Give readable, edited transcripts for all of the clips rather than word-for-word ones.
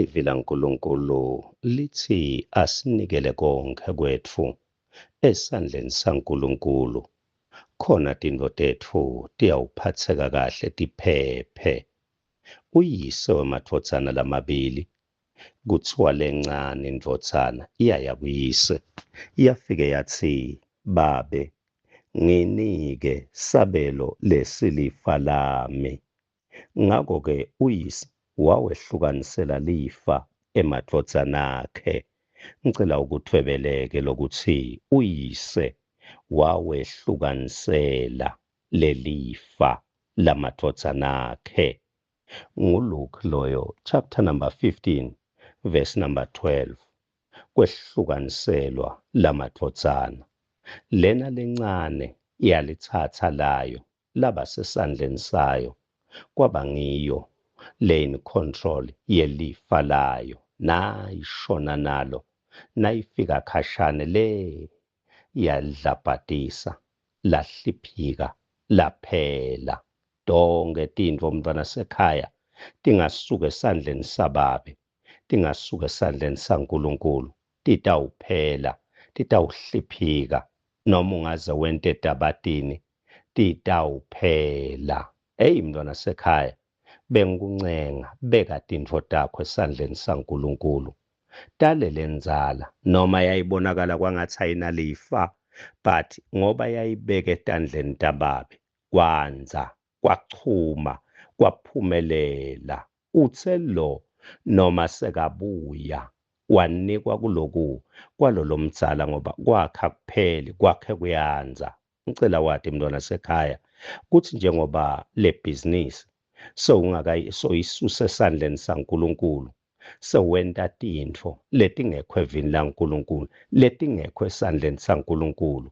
Livi laNkulunkulu litsi asinikele konkhe kwetfu esandleni saNkulunkulu, khona tintfo tetfu tiyawuphatseka kahle tiphephe. Uyise wemadvodzana lamabili, kutsiwa lencane indvodzana yaya kuyise, yafike yatsi, Babe, nginike sabelo lesilifa lami. Ngako-ke uyise wawehlukanisela lifa emadvodzana akhe. Ngicela ukudvwebeleke lokutsi uyise wawehlukanisela lelifa lamadvodzana akhe. NguLuke loyo chapter number 15 verse number 12. Kwehlukaniselwa lamadvodzana. Lena lencane yalitsatsa layo laba sesandleni sayo kwaba ngiyo lane control yelifa layo nayishona nalo nayifika khashane le yalidlabhatisa lahliphika laphela tonkhe tintfo mntfwana sekhaya tingasuka esandleni sababe tingasuka esandleni saNkulunkulu titawuphela titawuhliphika noma ungaze wente tabatini titawuphela. Eyi mntwana sekhaya, bengikuncenga beka tintfo takho esandleni saNkulunkulu. Tale lendzala noma yayibonakala kwangatsi ayinalifa but ngoba yayibeke etandleni tababe kwandza kwachuma kwaphumelela. Utse lo noma sekabuya wanikwa kuloku kwalolomdzala ngoba kwakhe akupheli kwakhe kuyandza. Ngicela wati mntwana sekhaya kutsi njengoba le bhizinisi sewungakayi soyisuse esandleni saNkulunkulu sewenta tintfo letingekho evini laNkulunkulu letingekho esandleni saNkulunkulu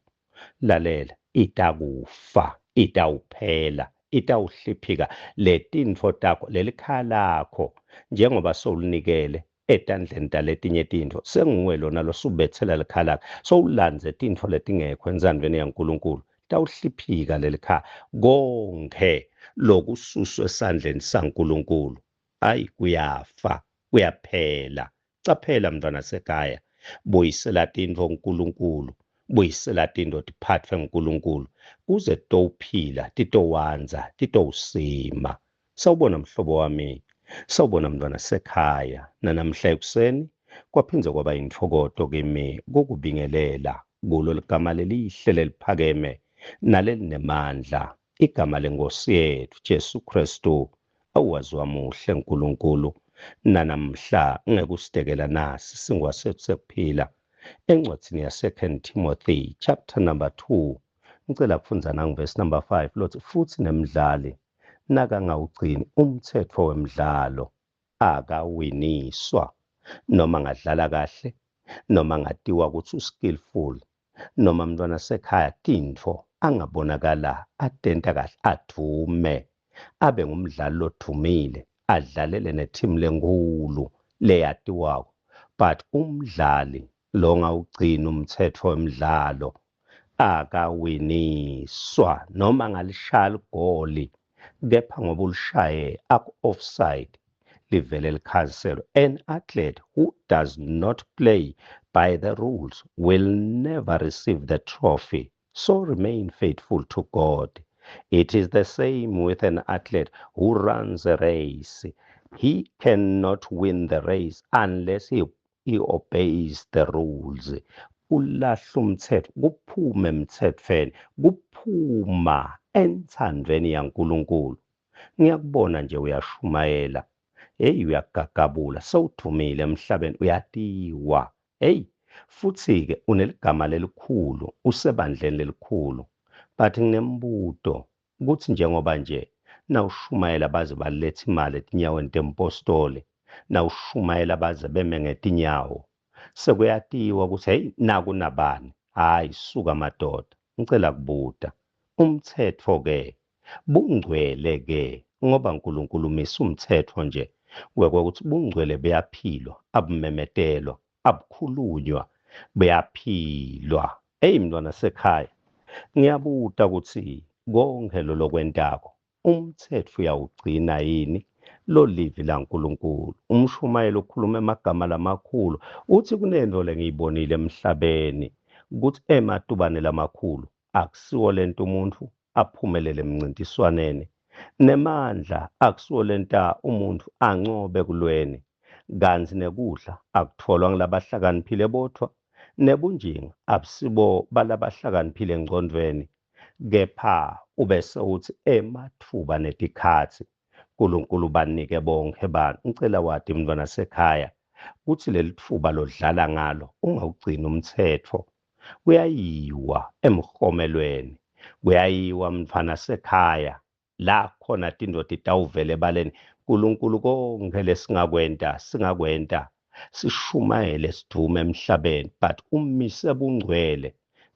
lalela itakufa itawuphela itawuhliphika letintfo takho lelikhaya lakho njengoba sewulinikele etandleni taletinye tintfo senguwe lona losubethela likhaya lakhe sowulandze tintfo letingekho entsandvweni yaNkulunkulu tawuhliphika lelikhaya konkhe lokususwe esandleni saNkulunkulu ayi kuyafa kuyaphela caphela mntwana sekhaya buyisela tintfo uNkulunkulu buyisela tintfo tiphatfwe nguNkulunkulu kuze titowuphila titowandza titowusima Sawubona mhlobo wami, sawubona mntwana sekhaya. Nanamhla ekuseni kwaphindze kwaba yintfokoto kimi kukubingelela kulo ligama lelihle leliphakeme nalelinemandla, igama lenkosi yetfu Jesu Kristu. Awuwazi wamuhle Nkulunkulu nanamhla ngekusitekela nasi singwa setfu sekuphila encwadzini ya-2 Timothy chapter number 2 ngicela kufundza nangivesi number 5 lotsi futsi nemdlali nakangawugcini umtsetfo wemdlalo akawiniswa noma ngadlala kahle noma ngatiwa kutsi uskillful noma mntwana sekhaya tintfo angabonakala atenta kahle advume abe ngumdlali lodvumile adlalele nethimu lenkhulu leyatiwako but umdlali longawugcini umtsetfo wemdlalo akawiniswa noma ngalishaya ligoli kepha ngoba ulishaye aku-offside livele likhanselwe. An athlete who does not play by the rules will never receive the trophy. So remain faithful to God. It is the same with an athlete who runs a race. He cannot win the race unless he obeys the rules. Kulahla umthetho, kuphuma emthethweni, kuphuma entsandvweni yaNkulunkulu. Ngiyakubona nje uyashumayela. Hey uyagagabula, sewudvumile emhlabeni, uyatiwa. Hey futhi-ke uneligama lelikhulu, usebandleni lelikhulu. But nginembuto kutsi njengoba nje nawushumayela baze balethe imali etinyaweni tempostoli, nawushumayela baze beme ngetinyawo, sekuyatiwa ukuthi hey naku nabani. Hayi suka madoda, ngicela kubuta. Umthetho ke bungcwele ke ngoba uNkulunkulu umisa umthetho nje wekuthi bungcwele buyaphilwa abumemetelwa abukhulunywa buyaphilwa. Hey mntwana sekhaya, ngiyabuta ukuthi konke lo lokwentako umthetho uyawugcina yini Lolivi laNkulunkulu. Umshumayeli ukhuluma emagama lamakhulu, uthi kunento lengiyibonile emhlabeni, ukuthi ematubane lamakhulu akusiwo lento umuntu aphumelele emncintiswaneni, nemandla akusiwo lenta umuntu ancobe kulweni, kantsi nekudla akutfolwa ngulabahlakaniphile bodvwa, nebunjinga abusibo balabahlakaniphile engcondvweni, kepha ubese utsi ematfuba netikhatsi Nkulunkulu banike bonkhe bantfu. Ngicela wati mntfwana sekhaya kutsi lelitfuba lodlala ngalo ungawugcini umtsetfo. Kuyayiwa emhomelweni, kuyayiwa mntfwana sekhaya la khona tintfo titawuvela ebaleni. Nkulunkulu konkhe lesingakwenta singakwenta sishumayele sidume emhlabeni, but umise bungcwele.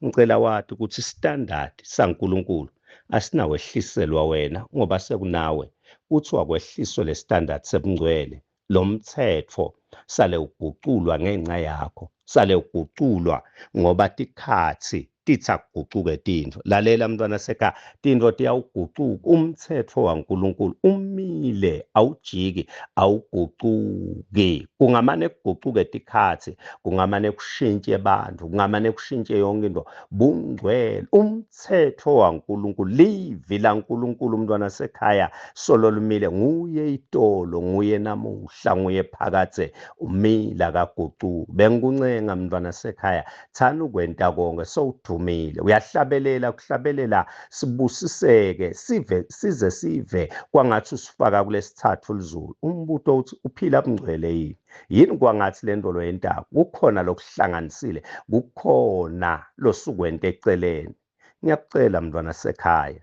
Ngicela wati ukuthi standard saNkulunkulu asinawehliselwa wena ngoba sekunawe kuthiwa kwehliswe le standard sebungcwele. Lo mtsetfo sale uguculwa ngenca yakho, sale uguculwa ngoba tikhatsi tithi akugucuke tintfo. Lalela mntwana sekhaya, tintfo tiyawugucuka. Umtsetfo waNkulunkulu umile, awujiki, awugucuki. Kungamane kugucuke tikhatsi, kungamane kushintshe bantfu, kungamane kushintshe yonke into. Bungcwele, umtsetfo waNkulunkulu, livi laNkulunkulu mntwana sekhaya solo lumile, nguye itolo, nguye namuhla, nguye phakadze, umile akagucuki. Bengikuncenga mntwana sekhaya, thani ukwenta konke sowudumile, uyahlabelela, kuhlabelela sibusiseke, sive size sive kwangathi usifaka kulesithathu lizulu. Umbuto uthi uphila bungcwele yini? Yini kwangathi lento loyentako kukhona lokuhlanganisile, kukhona losukwenta eceleni? Ngiyakucela mntwana sekhaya,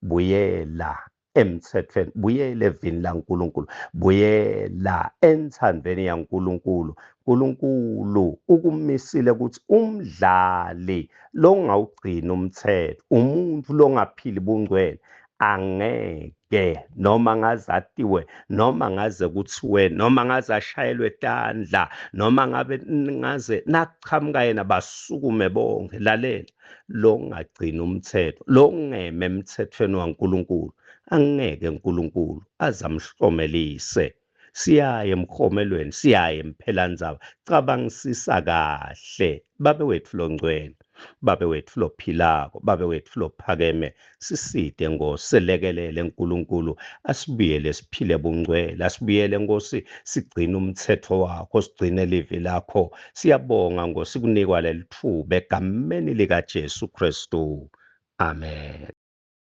buyela emtsetfweni, buyela evini laNkulunkulu, buyela entsandvweni yaNkulunkulu. Nkulunkulu ukumisile ukuthi umdlali longawugcini umtsetfo, umuntu longaphili bungcwele, angeke noma ngaze atiwe, noma ngaze kuthiwe, noma ngaze ashayelwe tandla, noma ngabe ngaze nakuchamuka yena basukume bonke. Lalela, longagcini umtsetfo, longeme emtsetfweni waNkulunkulu, angeke uNkulunkulu azamhlomelise. Siyaye emhomelweni, siyaye emphelandzaba. Cabangisisa kahle, Babe wetfu longcwele, Babe wetfu lophilako, Babe wetfu lophakeme, sisite Nkosi, selekelele Nkulunkulu, asibuyele siphile bungcwele, asibuyele Nkosi, sigcine umtsetfo wakho, sigcine livi lakho. Siyabonga Nkosi kunikwa lelitfuba egameni likaJesu Kristu. Amen.